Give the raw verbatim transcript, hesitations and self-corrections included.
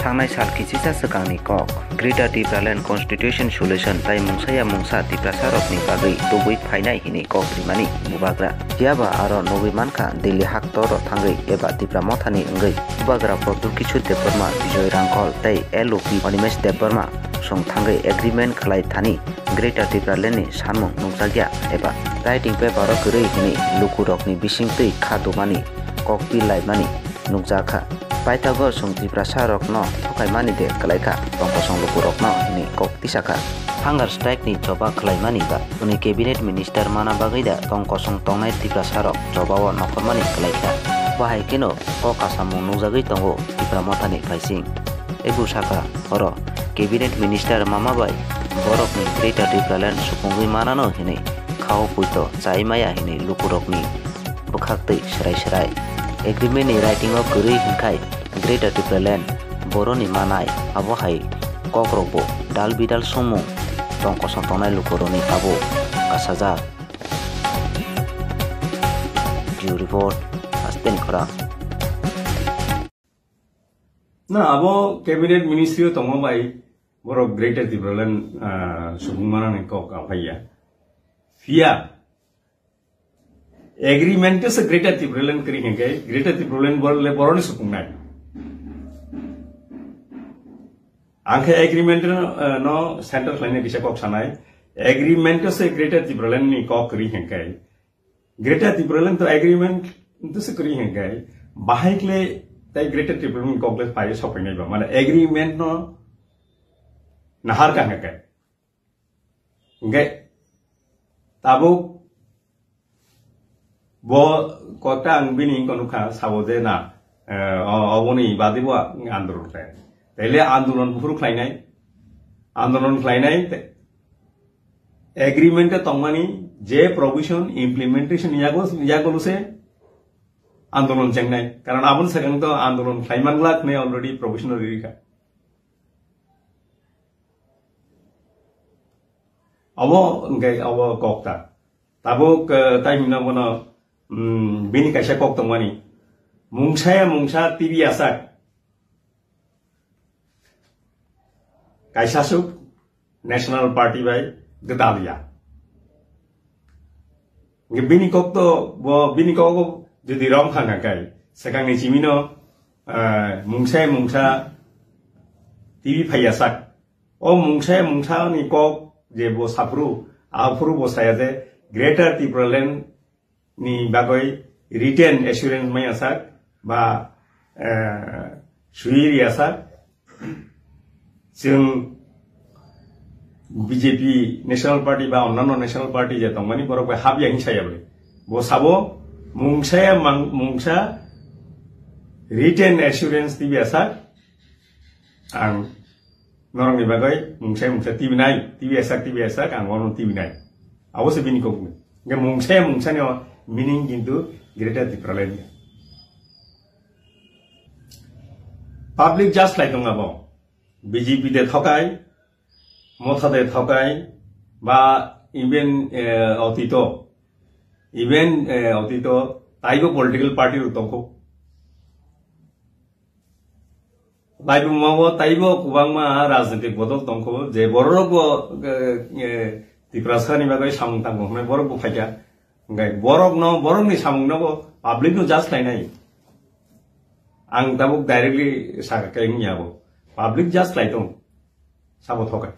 Thangnai sal kichisa swkangni kok, Greater Tipraland Constitution Solution tai mungsaya mungsa Tiprasarokni bagwi tubui phainai hwnwi kok rimani bubagra. Phiyaba aro nugwi mankha Delhi haktoro thangwi eba Tipra Mothani wngwi bubagra Pradyut Kishore Debbarma, Bijoy Rangkhol tei L O P Animesh Debbarma song thangwi agreement khlai thani Greater Tipraland ni sanmung nukjakya eba writing paper o kwrwi hwnwi lukurokni bisingtwi kha dumani kok pi laimani nukjakha. Paithago chwng Tiprasa rokno thokaimani de kwlaikha, tong kosong lukurokno hwnwi kok tisakha. Hunger strike ni choba khwlaimani ba chwngni cabinet minister mana bagwi da tong kosong tongnai Tiprasa rok choba o nokhormani kwlaikha. Bahai kheno kok kasamung nukjagwi tongo Tipra Mothani phaising. Ebo saka oro cabinet minister mama bai borokni Greater Tipraland supungwi manano hwnwi khao puito chai maya hwnwi lukurokni bwkhaktwi swrai swrai. Agreement ni writing o kwrwi hwnkhai Greater Tipraland boroni manai, abo hai kokrokbo dal bidal songmung tong kosong tongnai lukurokni abo kasajak. Bureau Report, Asteni Khorang. Na, abo cabinet ministry o tongma bai borok Greater Tipraland, ah, subung manani kok aphaiya. Phiya agreement o se Greater Tipraland kwrwi hwnkhe Greater Tipraland bor-, le boroni supungnai. Angkhe agreement no, ah, no center khlaina kisa kok sanai. Agreement o se Greater Tipraland ni kok kwrwi hwnkhe Greater Tipraland to agreement to se kwrwi hwnkhe, bahai kle tai Greater Tipraland ni kok le phai sopainai ba, mane agreement no nahar ka hwnkhe. Hwnkhe tabuk bo kota ang bini wngkha nukha sabo je na, eh, o-, oboni badi bo ang andolon khlai. Taile andolon buphuru khlainai, andolon khlainai te-, agreement e tongmani je provision implementation yago, yago luse andolon chengnai. Karon aboni sakang to andolon khlaiman glak ne already provision rikha. Abo hwnkhe abo kok ta. Tabuk, eh, tai hwnna bono, mm, bini kaisa kok tongmani. Mungsaya mungsa T V asak. Kaisa suk National Party bai gwdal ya. Hwnkhe bini kok to, bo, bini kok jodi rom kha hwnkhe, swkangni chimino, eh, mungsa mungsa T V phaiya sak. O mungsa mungsa ni kok je bo saphuru, aphuru bo saya je Greater Tipraland ni bagwi written assurance maya sak ba, eh, sui riya sak. Chwng B J P National Party ba onnanno National Party je tongmani borok bai hapya hinwi saya bwle. Bo sabo mungsa mang-, mungsa written assurance tibi asak ang norokni bagwi mungsa mungsa tibi nai, tibi asak, tibi asak ang ono tibi nai. Abo se bini kokni. Hwnkhe mungsa mungsa ni meaning kintu Greater Tipraland. Public just lai tong abo. B J P de thokai, Motha de thokai, ba even, eh, otito, even, eh, otito taibo political party rok tongkho. Laibuma o taibo kwbangma rajnitik bodol tongkho, je borok bo, eh, eh, Tiprasa ni bagwi samung tangkho hwnwi borok bo phaikha. Hwnkhe borok no, borok ni samung no bo public no just lainai. Ang tabuk directly sakha khe wngya bo. Public just lai tong. Sabo thokai.